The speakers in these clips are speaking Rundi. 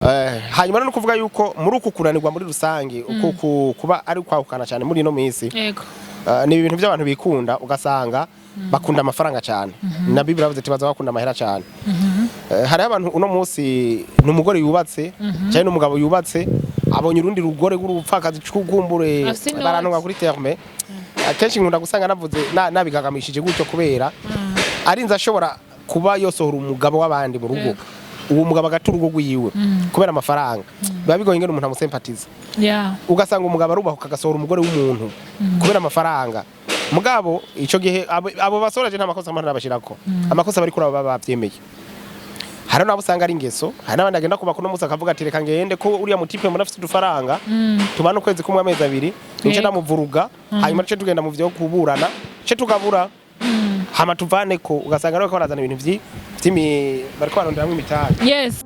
Hanyuma no kuvuga yuko muri uku kunanirwa muri rusange, uku kuba ari kwahukana cyane muri ino minsi, ni ibintu by'abantu bikunda, ugasanga bakunda amafaranga cyane. Na Bibiliya iravuze ati baza bakunda amahera cyane. Hariho abantu uno munsi, ni umugore yubatse cyangwa n'umugabo yubatse, abonye urundi rugore rw'urupfakazi c'ugumbure. Afise inoti. Barantunga kuri terme. Akenshi nkunda gusanga navuze nabigagamishije gutyo kubera arinze ashobora kuba yosohora umugabo w'abandi mu rugo, uwo mugabo agata urugo rwiwe kubera amafaranga, biba bigoye ingene umuntu amusempatiza. Ugasanga umugabo arubahuka agasohora umugore w'umuntu kubera amafaranga. Mugabo ico gihe abo basoraje nta makosa amana nabashirako, amakosa bari kuri abo baba bavyemeye. Hari n'abo usanga ari ingeso, hari n'abandi agenda kubaka uno munsi akavuga ati reka ngende ko uriya mutipe mbona afise udufaranga, tubane ukwezi kumwe, amezi 2, nice ndamuvuruga, hanyuma duce tugenda mu vyo kuburana, ce tugabura, hama tuvaneko. Ugasanga bariko barazana ibintu vy'imi bariko baronderamwo imitahe. Yes.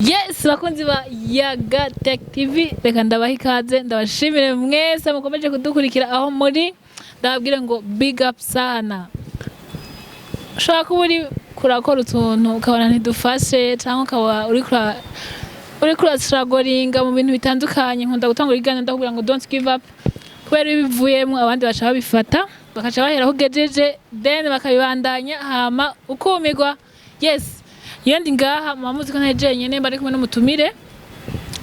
Yes, bakunzi ba Yaga Tech TV, reka ndabaha ikaze, ndabashimire mwese mukomeje kudukurikira aho muri, ndababwire ngo big up sana. Ushobora kuba uri kurakora utuntu ukabona ntidufashe, cyangwa ukaba uri kurasiragoringa mu bintu bitandukanye. Nkunda gutanga ibiganiro ndakubwira ngo don't give up, kubera iyo ubivuyemo abandi baca babifata, bakaca bahera aho ugejeje, then bakabibandanya, hama ukumirwa. Yes, iyo ndi ngaha muba muzi ko ntari jenyine, mba ari kumwe n'umutumire.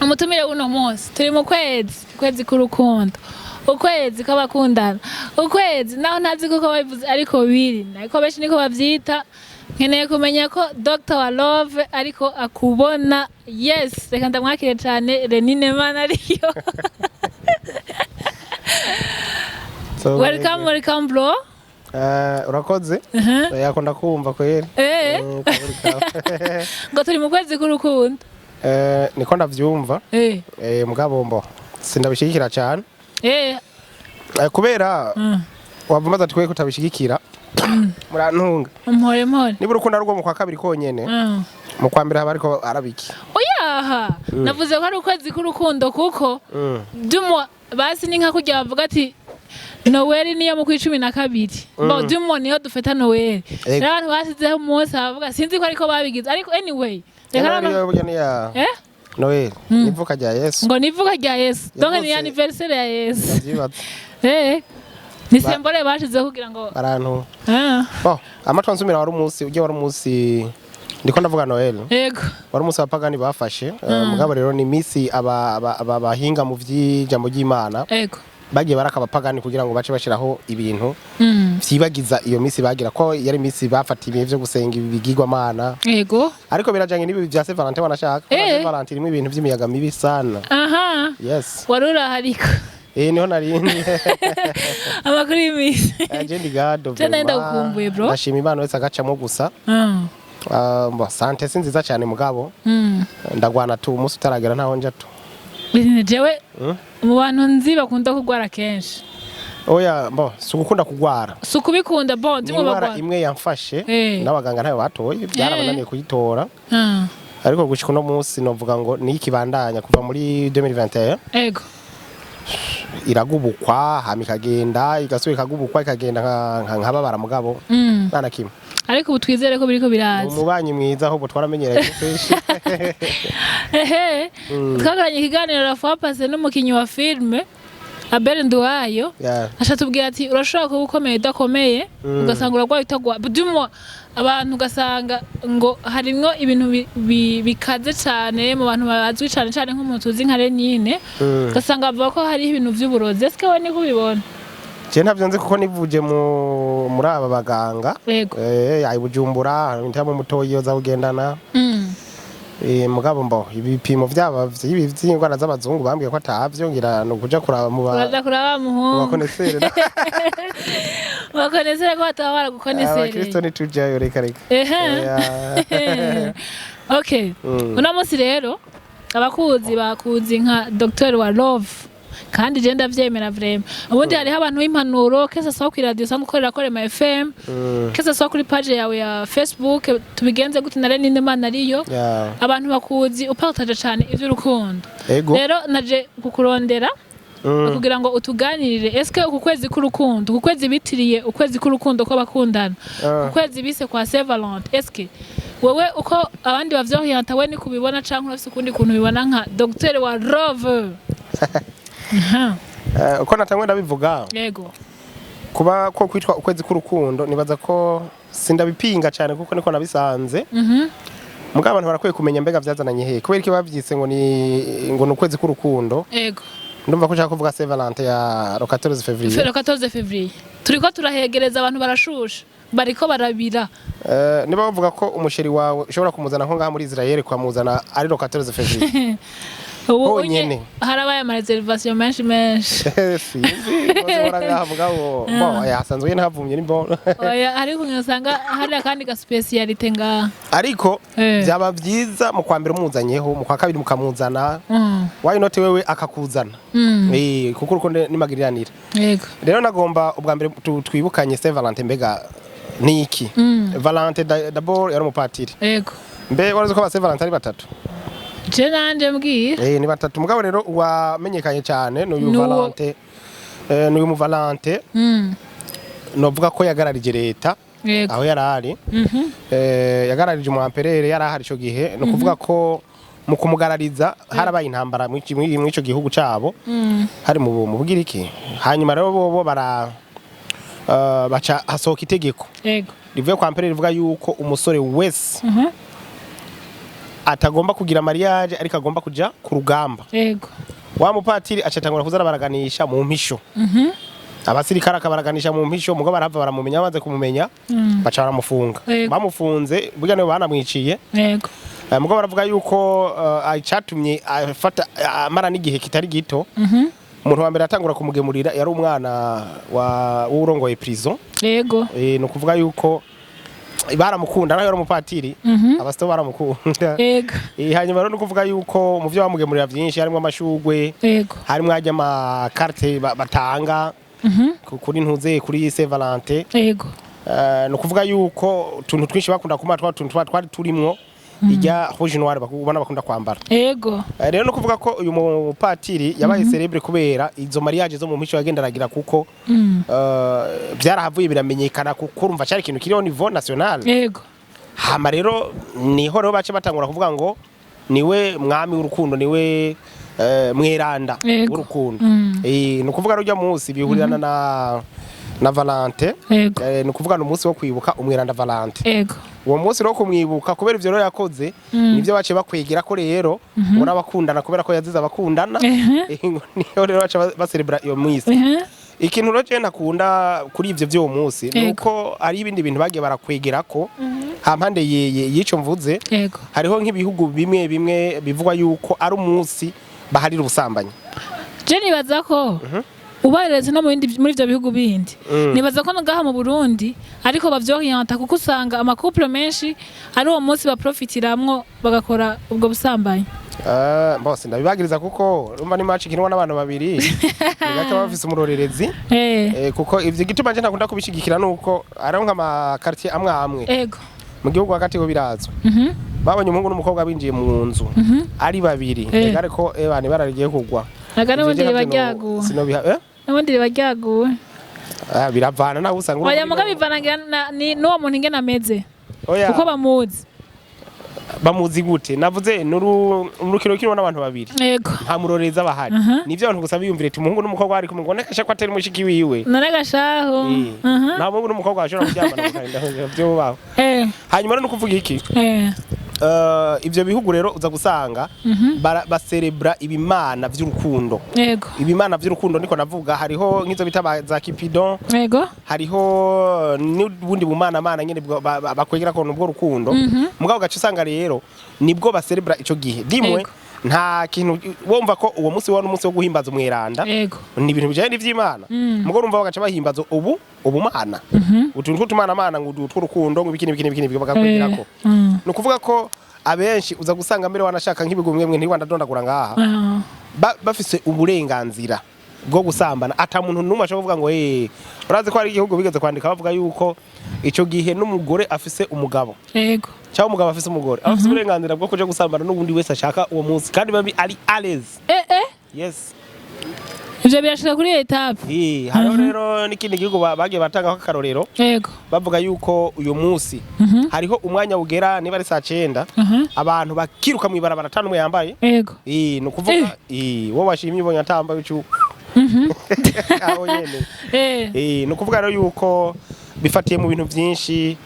Umutumire w'uno munsi, turi mu kwezi, ukwezi k'urukundo, ukwezi kw'abakundana, ukwezi naho ntazi kuko babivuze ariko biri ariko benshi niko bavyita. Nkeneye kumenya ko Dr wa Love ariko akubona. Yes, reka ndamwakire cyane, Renine Mana ariyo. Welcome, welcome bro. Urakoze. Yakunda kumva kweri. Kaburi kawe. Ngo turi mu kwezi k'urukundo. Niko ndavyumva. Mugabo mbo sindabishigikira cyane. Kubera wavumaza ati kutabishigikira, murantunga. Mpore mpore. Niba urukundo ari urwo mu kwa kabiri konyene, mu kwa mbere haba ariko arabiki? Oyaha, navuze ko ari ukwezi k'urukundo kuko dumo basi ni nka kurya bavuga ati Noweli niyo mu kwa 12, bo dumo niyo dufata Noweli. Ego. Rero abantu basizeho umunsi bavuga, sinzi ko ariko babigize, ariko anyway reka Noel yo burya ni ya Noel nivuka rya Yesu. Ngo nivuka rya Yesu, donc ni Yavutse- anniversaire ya Yesu. Ndavyibaza. Ni symbole bashizeho kugira ngo Barantunga. Bon, amatwi ansumira wari umunsi ujya, wari umunsi ndiko ndavuga Noel, wari umunsi abapagani bafashe. Mugabo rero ni misi aba bahinga mu vy'ijambo ry'Imana bagiye baraka abapagani kugira ngo bace bashiraho ibintu vyibagiza iyo misi bagira, ko yari misi bafata ibihe vyo gusenga ibigirwamana. Ariko birajanye n'ibi vya Saint Valentin wanashaka. Saint Valentin irimo ibintu vy'imiyaga mibi sana. Yes. Wari urahariko? Niho narindi. Amakuru y'iminsi? Je ndi gado. Je nari Vraiment. ndagukumbuye, bro. Ndashima Imana wese agacamo gusa. Bon, santé si nziza cyane, mugabo ndagwana tu, umunsi utaragera ntaho nja tu. Jewe mu bantu nzi bakunda kurwara kenshi. Oya, bon, si ugukunda kugwara. Si ukubikunda, bon. Ni Ndimo indwara bagwara. imwe yamfashe, n'abaganga ntayo batoye, byarabananiye kuyitora. Ariko gushika uno munsi novuga ngo ni ikibandanya kuva muri 2021. Iragubukwa, hama ikagenda, igasubira ikagubukwa, ikagenda, nkababara, mugabo nta na kimwe. Ariko ubu twizere ko biriko biraza. Umubanyi mwiza, ahubwo twaramenyeranye kenshi. Ehe, twakoranye ikiganiro la fois passée n'umukinyi wa filme Abel Nduwayo, ashatubwira ati urashobora kuba ukomeye udakomeye, ugasanga urarwaye utagwa dumwa abantu, ugasanga ngo harimwo ibintu bikaze cyane mu bantu bazwi cyane cyane nk'umuntu tuzi nka Renine, ugasanga bavuga ko hariho ibintu vy'uburozi. Ese wowe niko ubibona? Je ntavyo nzi kuko nivuje muri aba baganga. Ayi Bujumbura intamo mutoyi yoza kugendana. Mugabo mbo ibipimo vyaba vy'ibi vy'indwara z'abazungu bambwiye ko atavyo, ngira no kuja kuraba mu ba Uraza kuraba mu muhungu. Bakonesere. Bakonesere ko bataba baragukonesereye. Abakristo ntitujayo, reka reka. Ehe. Okay. Uno munsi rero abakuzi bakuzi nka Dr wa Love, kandi je ndavyemera vraiment. Ubundi hariho abantu b'impanuro kese sawa kuri radio usanzwe ukorera kuri Ma FM, kese sawa kuri page yawe ya Facebook tubigenze gute na Renine Mana ariyo. Abantu bakuzi upartage cyane ivy'urukundo. Ego. Rero naje kukurondera. Kugira ngo utuganirire, eske uku kwezi k'urukundo, uku kwezi bitiriye ukwezi k'urukundo kw'abakundana, ukwezi bise kwa Saint Valentin, eske wewe uko abandi bavyohiyanta we ni kubibona, canke urafise ukundi kuntu ubibona nka docteur wa love? Aha. Uko natangwe ndabivuga, kuba ko kwitwa ukwezi k'urukundo, nibaza ko sindabipinga cyane kuko niko nabisanze. Mugabo abantu barakwiye kumenya mbega vyazananye hehe, kubera iki bavyise ngo ni ukwezi k'urukundo. Ndumva ko ushaka kuvuga Saint Valentin ya le 14 février. Le 14 février turiko turahegereza, abantu barashusha, bariko barabira. Niba bavuga ko umuchéri wawe ushobora kumuzana nko ngaha muri Israel, kwamuzana ari le 14 février ubu honyene. Unye harabaye ama réservation menshi menshi. Sinzi bose bora ngaha, mugabo bon yasanzwe ntabumye ni bon. Oya, ariko usanga hari akandi ga spécialité ngaha. Ariko byaba byiza mu kwa mbere umuzanyeho, mu kwa kabiri mukamuzana. Why not wewe akakuzana? Kuko urukundo nimagiriranira. Rero nagomba ubwa mbere twibukanye Saint Valentin mbega ni iki. Valentin d'abord yari umupatiri. Mbe warazi ko ba Saint Valentin ari batatu? Je nanje mbwira. Ni batatu, mugabo rero uwamenyekanye cyane ni uyu Valentin, ni uyu mu Valentin. Novuga ko yagararije leta aho yari ari. Yagararije umu empereur yari ahari ico gihe. Ni ukuvuga ko mu kumugarariza harabaye intambara mw'ico gihugu cabo, hari mu Bugiriki. Hanyuma rero bobo bara baca hasohoka itegeko rivuye kwa empereur rivuga yuko umusore wese atagomba kugira mariage ariko agomba kuja ku rugamba. Wa mupatiri acatangura kuza arabaraganisha mu mpisho, abasirikare akabaraganisha mu mpisho, mugabo barahava baramumenya. Bamaze kumumenya baca baramufunga. Bamufunze burya nibo banamwiciye. Mugabo baravuga yuko icatumye afata amara n'igihe kitari gito, umuntu wa mbere atangura kumugemurira yari umwana wa w'urongoye prison. Ni ukuvuga yuko baramukunda nawe yari umupatiri, abasito baramukunda. Hanyuma rero ni ukuvuga yuko mu byo bamugemurira byinshi harimo amashugwe, harimo ajya amakarte batanga kuri ntuze kuri Saint Valentin. Ni ukuvuga yuko utuntu twinshi bakunda kumuha twa tuntu tuba twari turimwo ijya rouge noir ubona bakunda kwambara. Rero no kuvuga ko uyu mupatiri yabaye célèbre kubera izo mariage zo mu mico yagenda aragira, kuko byarahavuye biramenyekana, kuko urumva cyari ikintu kiriho niveau national. Hama rero niho rero bace batangura kuvuga ngo niwe mwami w'urukundo, niwe mweranda w'urukundo. Ni ukuvuga rujya munsi bihurirana na Valentin. Ni ukuvuga ni umunsi wo kwibuka umweranda Valentin. Uwo munsi rero kumwibuka kubera ivyo rero yakoze, nivyo baciye bakwegera ko rero ngo n'abakundana, kubera ko yazize abakundana. Ngo niyo rero baca bacelebra iyo minsi. Ikintu rero je ntakunda kuri ivyo vy'uwo munsi ni uko ari ibindi bintu bagiye barakwegera ko hampande y'ico mvuze. Hariho nk'ibihugu bimwe bimwe bivugwa yuko ari umunsi baharira ubusambanyi. Je nibaza ko ubareze no mu bindi, muri ivyo bihugu bindi, nibaza ko no ngaha mu Burundi ariko bavyoriyanta, kuko usanga ama couple menshi ari uwo munsi baprofitiramwo bagakora ubwo busambanyi. Bose ndabibagiriza kuko urumva ni match ikinwa n'abantu babiri, ni gake baba bafise umurorerezi. Kuko ivyo gituma nje ntakunda kubishigikira nuko ariho nk'ama quartier amwe amwe mu gihugu hagati ho birazwi, babonye umuhungu n'umukobwa binjiye mu nzu ari babiri, ega ariko ebana ibara rigiye kugwa. Naga n'ubundi Ivyo riba navyo ryaguwe. Sinobiha. N'ubundi riba ryaguwe. Ah, biravana naho usanga Oya, muga bivana ngira n'uwo muntu ingene ameze, Oya, kuko bamuzi. Bamuzi gute? Navuze nurukino kirimo n'abantu babiri, nta murorerezi aba ahari. Nivyo abantu gusa biyumvire ati umuhungu n'umukobwa bari kumwe, ngo nekasha ko atari mushiki wiwe. None gashaho. Nta muhungu n'umukobwa bashobora kuryamana bakarinda vyo baho. Hanyuma rero ni ukuvuga iki? Ivyo bihugu rero uza gusanga baserebra ibimana vy'urukundo. Ibimana vy'urukundo niko navuga, hariho nk'izo bita za Cupidon, hariho n'ubundi bumana mana nyene bakwegera ko nubwo rukundo. Mugabo gace usanga rero nibwo baserebra ico gihe dimwe. Nta kintu wumva ko uwo munsi wari umunsi wo guhimbaza umweranda, ni ibintu bijanye n'ivy'Imana. Mugabo urumva bagaca bahimbaza ubu ubumana, utuntu tw'utumana mana, ngo utu tw'urukundo, ngo ibiki n'ibiki n'ibiki n'ibiki bakakwegerako. Ni ukuvuga ko abenshi uza gusanga mbere wanashaka nk'ibigo bimwe bimwe ntiwandadondagura ngaha, bafise uburenganzira bwo gusambana, ata muntu n'umwe ashobora kuvuga ngo urazi ko hari igihugu bigeze kwandika bavuga yuko ico gihe n'umugore afise umugabo cyangwa umugabo afise umugore aba afise uburenganzira bwo kuja gusambana n'ubundi wese ashaka uwo munsi, kandi babi ari à l'aise. Yes. Ivyo birashika kuri étape. Hariho rero n'ikindi gihugu bagiye batangaho akarorero, bavuga yuko uyu munsi hariho umwanya ugera, niba ari saa 9, abantu bakiruka mw'ibarabara ata n'umwe yambaye. Ni ukuvuga wowe washimye ubonye atambaye ucu aho nyene. Ni ukuvuga rero yuko bifatiye mu bintu byinshi.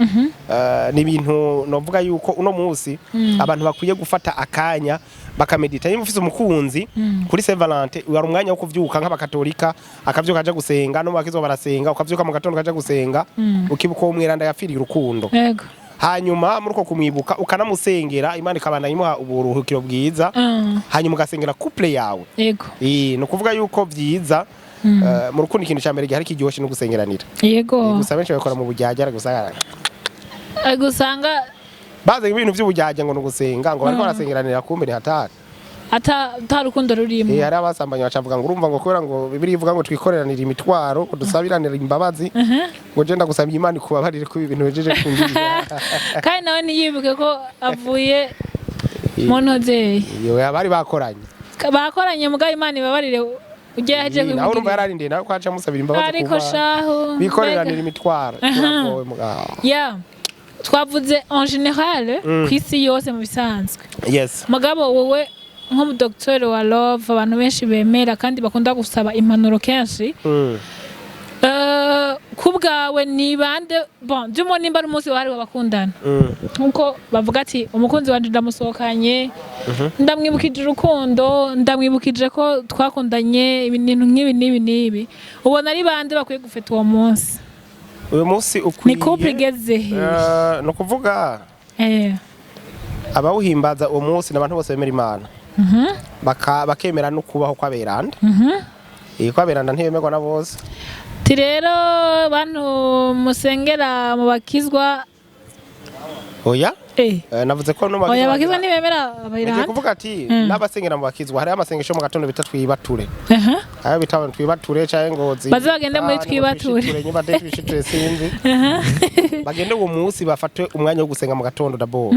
Ni ibintu novuga yuko uno munsi abantu bakwiye gufata akanya bakamedita. Niba ufise umukunzi kuri Saint Valentin, wari umwanya wo kuvyuka nk'abakatolika, akavyuka aja gusenga, no mu bakizwa barasenga, ukavyuka mu gatondo ukaja gusenga, ukibuka uwo mweranda yapfiriye urukundo. Hanyuma muri uko kumwibuka ukanamusengera, Imana ikabandanya imuha uburuhukiro bwiza. Hanyuma ugasengera couple yawe. Ni ukuvuga yuko vyiza, mu rukundo ikintu cya mbere gihari kiryoshe no gusengeranira. Gusa benshi babikora mu bujyajya gusa. Gusanga bazi ibintu by'ubujyajya ngo ni ugusenga, ngo bariko barasengeranira, kumbe ni hatari. Ata rukundo rurimo. Hari abasambanye bacavuga ngo urumva ngo kubera ngo Bibiliya ivuga ngo twikoreranire imitwaro, ngo dusabiranire imbabazi, ngo je ndagusabye Imana ikubabarire ko ibi bintu wejeje kungirira. Kandi nawe ntiyibuke ko avuye mu ntozeye. Yewe, abari bakoranye. Bakoranye, mugabo Imana ibabarire ujye yaje Nawe urumva kubimugirira. Yararindiye nawe ko aca amusabira imbabazi. Ariko Kuba shahu bikoreranira mbega. imitwaro turagowe mugabo. Ya, twavuze en général ku isi yose mu bisanzwe. Mugabo wowe nk'umudokiteri wa love, abantu benshi bemera kandi bakunda gusaba impanuro kenshi, ku bwawe ni bande? Bon, by'umuntu nimba ari umunsi wahariwe abakundana, nkuko bavuga ati umukunzi wanje ndamusohokanye, ndamwibukije urukundo, ndamwibukije ko twakundanye ibintu nk'ibi n'ibi n'ibi, ubona ari bande bakwiye gufata uwo munsi? Uyu munsi ukwiye Ni couple igeze he? Ni ukuvuga abawuhimbaza uwo munsi ni abantu bose bemera Imana, bakemera no kubaho kw'aberanda. Kw'aberanda ntibemerwa na bose. Ti rero bantu musengera mu bakizwa. Oya. Navuze ko no Oya, abakizwa ntibemera Ngiye aberanda. kuvuga ati n'abasengera mu bakizwa, hariho amasengesho mu gatondo bita twibature, ayo bita twibature canke ngo Baze bagende muri ngo twibature. twishiture, niba atari twishiture sinzi. Bagende uwo munsi bafate umwanya wo gusenga mu gatondo d'abord,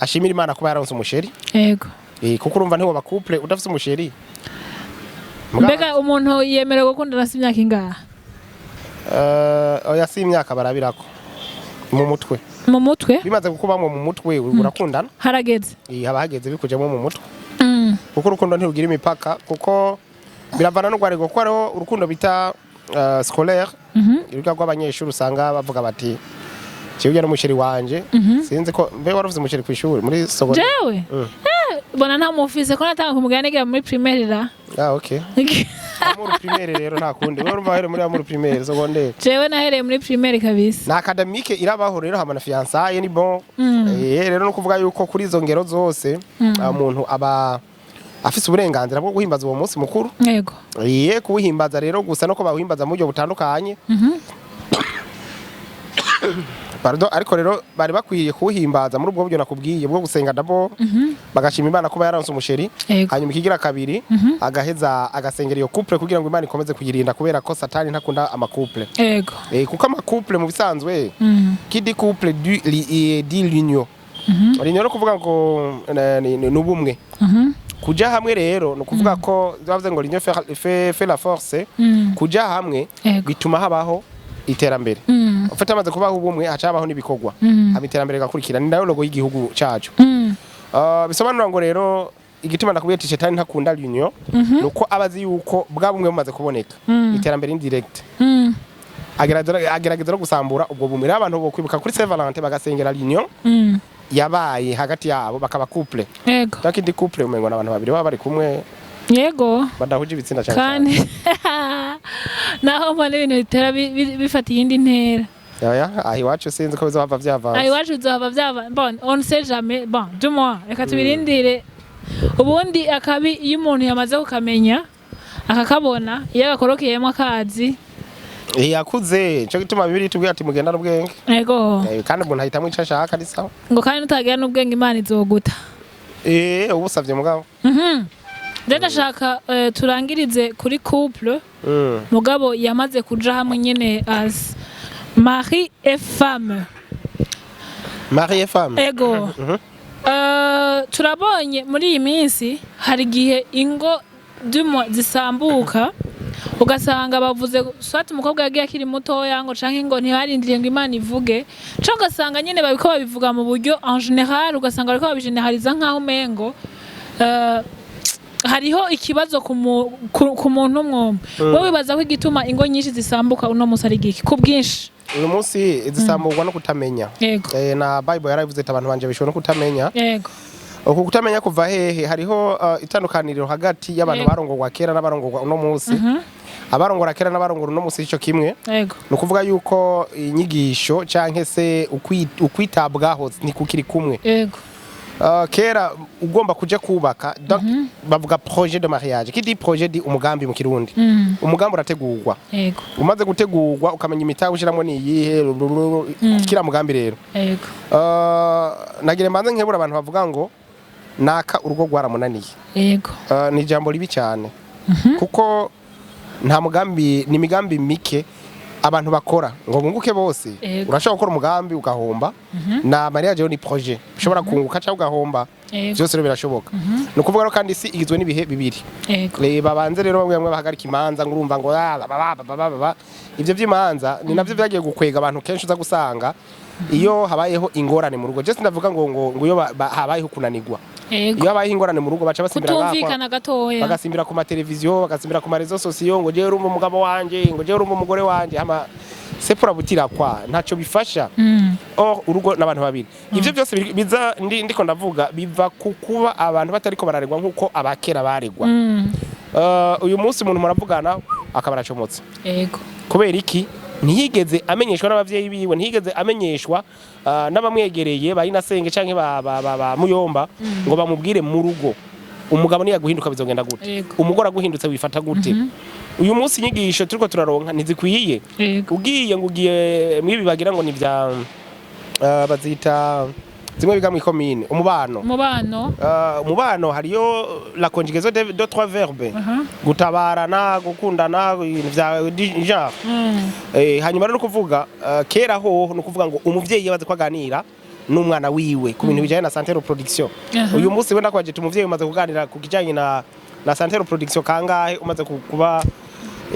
ashimira Imana kuba yaronse umuchéri. Kuko urumva ntiwoba couple udafise umuchéri. Mbega umuntu yemerewe gukundana si imyaka ingahe? Oya, si imyaka barabirako, mu mutwe. Mu mutwe. Bimaze kukubamwo mu mutwe urakundana. Harageze. Haba hageze bikujemo mu mutwe, kuko urukundo ntirugira imipaka, kuko biravana n'urwariko, kuko hariho urukundo bita scolaire, urubuga rw'abanyeshuri, usanga bavuga bati jewe n'umuchéri wanje. Sinzi ko mbe wari ufise umuchéri kw'ishuri muri secondaire? Jewe? Bona nta mufise, ko natanga kumugana niga muri primaire ra. Ah, okay, amour primaire rero nta kundi. Wewe urumva wahereye muri amour primaire, secondaire? Jewe nahereye muri primaire kabisa. Na académique irabaho rero, hama na fiançailles ni bon. Rero no kuvuga yuko kuri izo ngero zose umuntu aba afise uburenganzira bwo guhimbaza uwo munsi mukuru. Kuwuhimbaza rero gusa no ko bawuhimbaza mu buryo butandukanye. Pardon, ariko rero bari bakwiye kuwuhimbaza muri ubwo buryo nakubwiye bwo gusenga d'abord, bagashima Imana kuba yaronse umuchéri. Hanyuma ikigira kabiri, agaheza agasengera iyo couple kugira ngo Imana ikomeze kuyirinda, kubera ko Satani ntakunda amacouple. Kuko amacouple mu bisanzwe, qui dit couple dit l'union. L'union no kuvuga ngo ni ubumwe, kuja hamwe. Rero ni ukuvuga ko bavuze ngo l'union fait la force. Kuja hamwe bituma habaho iterambere. Ufite amaze kubaho ubumwe, haca habaho n'ibikorwa, haba iterambere rigakurikira. Ni nayo logo y'igihugu cacu. Bisobanura ngo rero igituma nakubwiye ati shetani ntakunda l'union, nuko aba azi yuko bwa bumwe bumaze kuboneka, iterambere ni direct. Agerageza no gusambura ubwo bumwe. Rero abantu bo kwibuka kuri Saint Valentin bagasengera l'union yabaye hagati yabo, bakaba couple. Donc indi couple umengo n'abantu babiri baba bari kumwe badahuje ibitsina cyane. Kandi naho mbona ibintu bitera bifata iyindi ntera. Oya, aho iwacu sinzi ko bizohava Aho vyavanze. iwacu bizohava vyava. Bon, on sait jamais. Bon, du moins reka tubirindire. Ubundi akabi iyo umuntu yamaze kukamenya akakabona, iyo agakorokeyemo akazi. Yakuze, nico gituma Bibiliya itubwira ati mugenda n'ubwenge. Kandi umuntu ahitamwo ico ashaka, ari sawa. Ngo kandi nutagira n'ubwenge Imana izoguta. Uba usavye mugabo. Rero ndashaka turangirize kuri couple, mugabo yamaze kuja hamwe nyene as mari et femme. Mari et femme. Ego. Turabonye muri iyi minsi hari igihe ingo dumwe zisambuka. Ugasanga bavuze soit umukobwa yagiye akiri mutoya, ngo canke ngo ntibarindiriye ngo Imana ivuge, canke ugasanga nyene babiko babivuga mu buryo en général, ugasanga bariko babigeneraliza nk'aho umengo hariho ikibazo ku muntu umwe umwe. Wowe wibaza ko igituma ingo nyinshi zisambuka uno munsi ari giki ku bwinshi? Uyu munsi zisamburwa no kutamenya. Na Bible yarabivuze ati abantu banje bishobora no kutamenya. Uku kutamenya kuva hehe? Hariho itandukaniriro hagati y'abantu barongorwa kera n'abarongorwa uno munsi. Abarongora kera n'abarongora uno munsi ico kimwe. Ni ukuvuga yuko inyigisho canke se ukwitabwaho ntikukiri kumwe. Kera ugomba kuja kubaka, donc bavuga projet de mariage. Qui dit projet dit umugambi mu Kirundi. Umugambi urategurwa. Umaze gutegurwa, ukamenya imitahe ushiramwo ni iyihe kira mugambi rero. Nagira mbanze nkebura abantu bavuga ngo naka urugo rwaramunaniye. Ni ijambo ribi cyane, kuko nta mugambi, ni imigambi mike abantu bakora ngo bunguke bose. Urashobora gukora umugambi ugahomba. Na mariage yo ni projet, ushobora kunguka cyangwa ugahomba. Byose rero birashoboka. Ni ukuvuga rero kandi isi igizwe n'ibihe bibiri. Reba, banze rero bamwe bamwe bahagarika imanza, ngo urumva ngo ah, ba, ba, ba, ba, ba, ba. Ibyo by'imanza ni nabyo byagiye gukwega abantu. Kenshi uza gusanga iyo habayeho ingorane mu rugo, just ndavuga ngo iyo habayeho kunanirwa, iyo habayeho ingorane mu rugo, baca basimbira ngaha Kutumvikana gatoya. Bagasimbira ku mateleviziyo, bagasimbira ku ma réseaux sociaux, ngo jewe urumva umugabo wanje, ngo jewe urumva umugore wanje, hama c'est pour aboutir à quoi? Ntacyo bifasha. Or urugo n'abantu babiri. Ivyo byose biza ndiko ndavuga biva ku kuba abantu batariko bararegwa nk'uko abakera baregwa. Uyu munsi umuntu muravugana akaba aracomotse. Kubera iki? Ntiyigeze amenyeshwa n'abavyeyi biwe, ntiyigeze amenyeshwa n'abamwegereye ba inasenge canke ba muyomba ngo bamubwire mu rugo umugabo niyaguhinduka bizogenda gute, umugore aguhindutse wifata gute. Uyu munsi inyigisho turiko turaronka ntizikwiye. Ugiye ngo ugiye mwibi bagira ngo ni vya bazita zimwe biga mw'ikomine, umubano. Umubano. Umubano hariyo la conjugaison de trois verbes: gutabarana, gukundana, ibintu vya genre. Hanyuma rero kuvuga kera hoho ni ukuvuga ngo umuvyeyi yabaze ko aganira n'umwana wiwe ku bintu bijanye na santé reproduction. Uyu munsi wenda kwaje umuvyeyi umaze kuganira ku kijanye na santé reproduction kangahe? Umaze kuba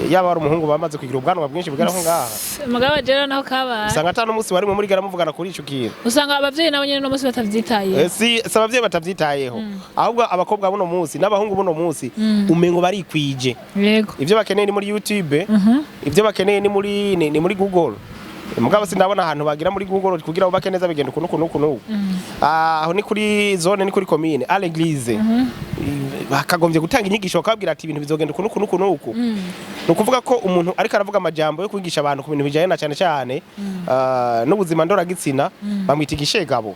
yaba ari umuhungu, bamaze kugira ubwanwa bwinshi bugera aho ngaha. Mugabo rero naho kabaye. Usanga ata n'umunsi warimwe muri gara muvugana kuri ico kintu. Usanga abavyeyi nabo nyene no munsi batavyitaye. Si abavyeyi batavyitayeho, ahubwo abakobwa buno munsi n'abahungu buno munsi umengo barikwije. Ivyo bakeneye ni muri YouTube, ivyo bakeneye ni muri Google. Mugabo sindabona ahantu bagira muri Google kugira bubake neza bigenda ukuntu ukuntu ukuntu. Ah, aho ni kuri zone, ni kuri commune, à l'église bakagombye gutanga inyigisho, bakabwira ati ibintu bizogenda ukuntu ukuntu ukuntu uku. Ni ukuvuga ko umuntu ariko aravuga amajambo yo kwigisha abantu ku bintu bijanye na cyane cyane n'ubuzima ndoragitsina, bamwita igishegabo.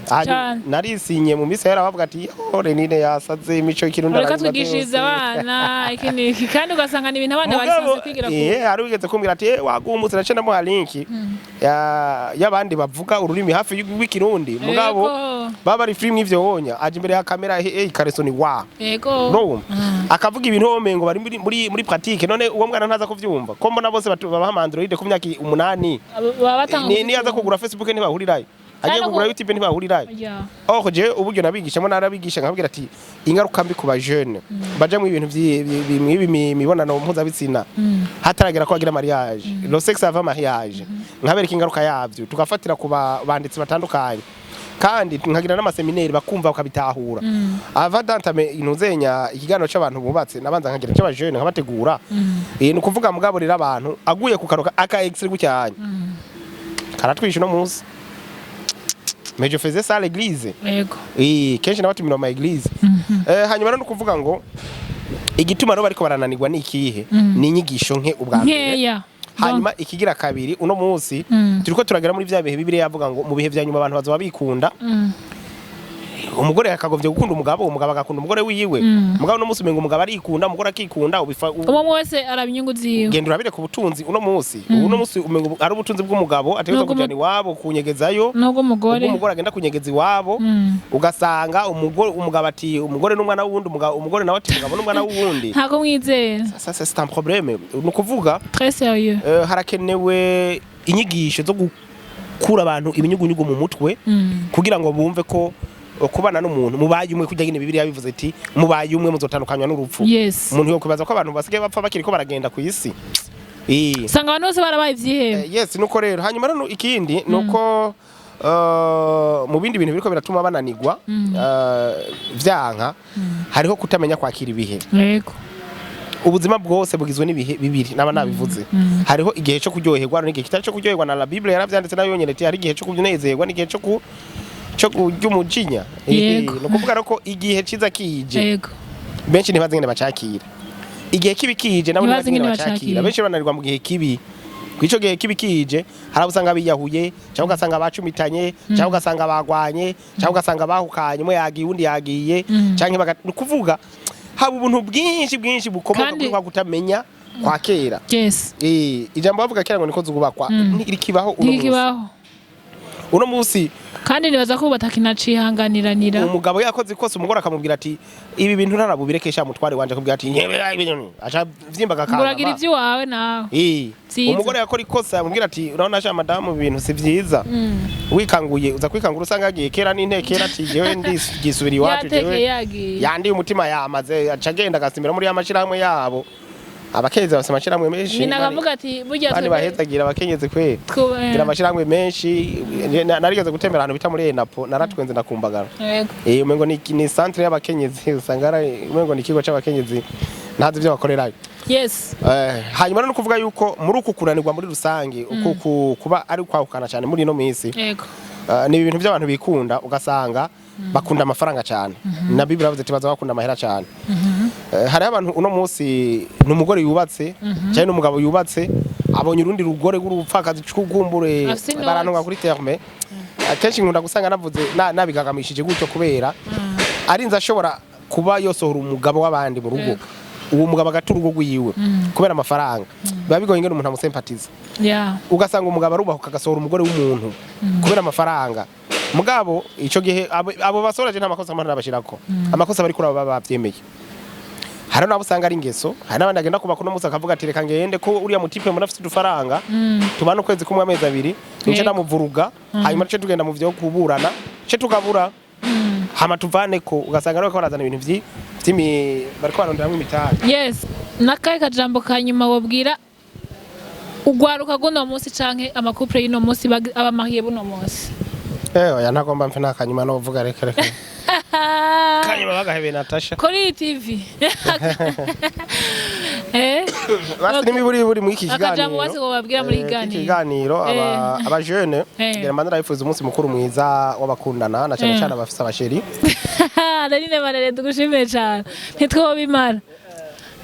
Cane. Narisinye mu minsi yari bavuga ati yo Renine yasaze imico y'ikirundi Ureka arayimaze twigishiriza yose." abana iki n'iki, kandi ugasanga ni ibintu abana Mugabo, barisanzwe kwigira ku hari wigeze kumbwira ati wagumutse, nace ndamuha link y'abandi bavuga ururimi hafi rw'ikirundi, mugabo baba bari free mw'ivyo wonya aje imbere ya kamera, hey, kareso ni wa no akavuga ibintu womengo bari muri pratique. None uwo mwana ntaza kuvyumva ko mbona bose babaha ama Android ku myaka 8? Baba batanga Niyaza kugura Facebook ntibahurirayo, agiye no kugura YouTube ntibahurirayo. Or je uburyo nabigishamo, narabigisha nkabwira ati ingaruka mbi ku ba jeune baja mu ibintu mw'ibi mibonano mpuzabitsina hataragera ko bagira mariage, le sexe avant mariage, nkabereka ingaruka yavyo, tugafatira ku banditsi batandukanye, kandi nkagira n'amasemineri bakumva bakabitahura. Avant d'entamer intuzenya ikiganiro c'abantu bubatse, nabanza nkagira c'aba jeune nkabategura. Ni ukuvuga mugabo rero abantu aguye ku karoka aka extrait gucyanya karatwisha uno munsi. Mais je faisais ça à l'église. Kenshi nabatumira mu église. Hanyuma rero no kuvuga ngo igituma rero bariko barananirwa ni ikihe? Ni inyigisho nke ubwa mbere. Nkeya. Hanyuma ikigira kabiri, uno munsi turiko turagera muri vya bihe Bibiliya yavuga ngo mu bihe vya nyuma abantu bazoba bikunda. Umugore yakagombye gukunda umugabo, umugabo agakunda umugore wiwe. Mugabo uno munsi umenga umugabo arikunda, umugore akikunda, ubifa Umwe wese araba inyungu ziwe. Genda urabire ku butunzi uno munsi. Uno munsi umenga ari ubutunzi bw'umugabo ategerezwa kujana iwabo kunyegezayo, N'ubw'umugore. ubwo umugore agenda kunyegeza iwabo. Ugasanga umugore, umugabo ati umugore n'umwana w'uwundi, umugore nawe ati umugabo n'umwana w'uwundi. Ntabwo mwizera. Ça c'est un problème, ni ukuvuga Très sérieux. Harakenewe inyigisho zo gukura abantu ibinyugunyugu mu mutwe kugira ngo bumve ko Kubana n'umuntu mubaye umwe, kurya nyine Bibiliya bivuze ati mubaye umwe muzotandukanywa n'urupfu. Umuntu yo kwibaza ko abantu basigaye bapfa bakiri ko baragenda ku isi. Usanga abantu bose barabaye ivyihebe. Yes, nuko rero hanyuma rero ikindi nuko mu bindi bintu biriko biratuma bananigwa, vyanka, hariho kutamenya kwakira ibihe. Ubuzima bwose bugizwe n'ibihe bibiri, naba nabivuze. Hariho igihe cyo kuryoherwa n'igihe kitari cyo kuryoherwa. Na la Bible yaravyanditse nayo nyene ati hari igihe cyo kunezerwa n'igihe cyo kurya umujinya. Ni ukuvuga rero ko igihe ciza kije, benshi ntibazi ingene bacakira. Igihe kibi kije, nabo ntibazi ntibazi ingene ingene bacakira. bacakira. Benshi bananirwa mu gihe kibi. Kw'ico gihe kibi kije, hari abo usanga biyahuye, cyangwa ugasanga bacumitanye, cyangwa ugasanga bagwanye, cyangwa ugasanga bahukanye, umwe yagiye, uwundi yagiye, cyangwa ni ukuvuga haba ubuntu bwinshi bwinshi bukomoka kuri kwa kutamenya kwa kera. Ijambo bavuga kera ngo niko zubakwa ntirikibaho uno munsi. Ntikibaho. Uno munsi Kandi nibaza ko batakinacihanganiranira. umugabo yakoze ikosa, umugore akamubwira ati ibi bintu ntarabubireke mutware wanje, akubwira ati "Nyebe, ibintu", aca vyimba Ngo uragira agakangama. ivy'iwawe nawe. Vyiza. Umugore yakora ikosa, yamubwira ati urabona sha madamu, ibi bintu si vyiza, wikanguye uza kwikangura usanga yagiye kera n'intekera, ati jewe ndigisubira iwacu. Yatekeye. Jewe Yagiye. yandiye umutima, yamaze aca agenda agasimbira muri ya mashirahamwe yabo. Abakenyezi bafise amashirahamwe menshi. Nyina akavuga ati burya Bani twebwe bahezagira abakenyezi kweri gira amashirahamwe menshi. Narigeze gutembera ahantu bita muri Enapo, naratwenze ndakumbagara. Umengo ni centre y'abakenyezi, usanga umengo ni ikigo c'abakenyezi, ntazi ivyo bakorerayo. Hanyuma no kuvuga yuko muri uku kunanirwa muri rusange, uku kuba ari kwahukana cyane muri ino minsi, ni ibintu by'abantu bikunda, ugasanga bakunda amafaranga cyane. Na Bibiliya yavuze ati baza bakunda amahera cyane. Hariho abantu uno munsi ni umugore yubatse cyangwa n'umugabo yubatse, abonye urundi rugore rw'urupfakazi c'ugumbure. Afise inoti. Barantunga kuri terme. Akenshi nkunda gusanga navuze nabigagamishije gutyo kubera arinze ashobora kuba yosohora umugabo w'abandi mu rugo, uwo mugabo agata urugo rwiwe kubera amafaranga, biba bigoye ingene umuntu amusempatiza. Ugasanga umugabo arubahuka agasohora umugore w'umuntu kubera amafaranga. Mugabo ico gihe abo basoraje nta makosa mpana nabashirako, amakosa bari kuri abo baba bavyemeye. Hari nabo usanga ari ingeso, hari n'abandi agenda kubaka uno munsi akavuga ati reka ngende ko uriya mutipe mbona afite udufaranga, tubane ukwezi kumwe, amezi 2, nice ndamuvuruga, hanyuma duce tugenda mu vyo kuburana, ce tugabura, hama tuvane ko. Ugasanga rero ko barazana ibintu vy'imi bariko baronderamwo imitahe. Yes, nakahe kajambo ka nyuma wobwira ugwaruka guno munsi canke ama couple y'uno munsi, aba mariés buno munsi? Oya, ntagomba mfe nta kanyuma novuga, reka reka, kanyuma bagahebeye Natasha. Kuri iyi TV. Basi n'imiburi buri muri iki Akajambo kiganiro. Basi wobabwira muri Iki kiganiro. Kiganiro aba jeune, ngira mbanza ndabifuza umunsi mukuru mwiza w'abakundana, na cyane cyane abafise aba chéri. Adeline Marere, tugushimiye cyane, ntitwobimara.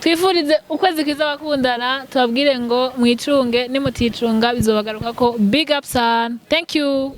Twifurize ukwezi kwiza abakundana, tubabwire ngo mwicunge, nimuticunga bizobagaruka ko. Big up sana, thank you.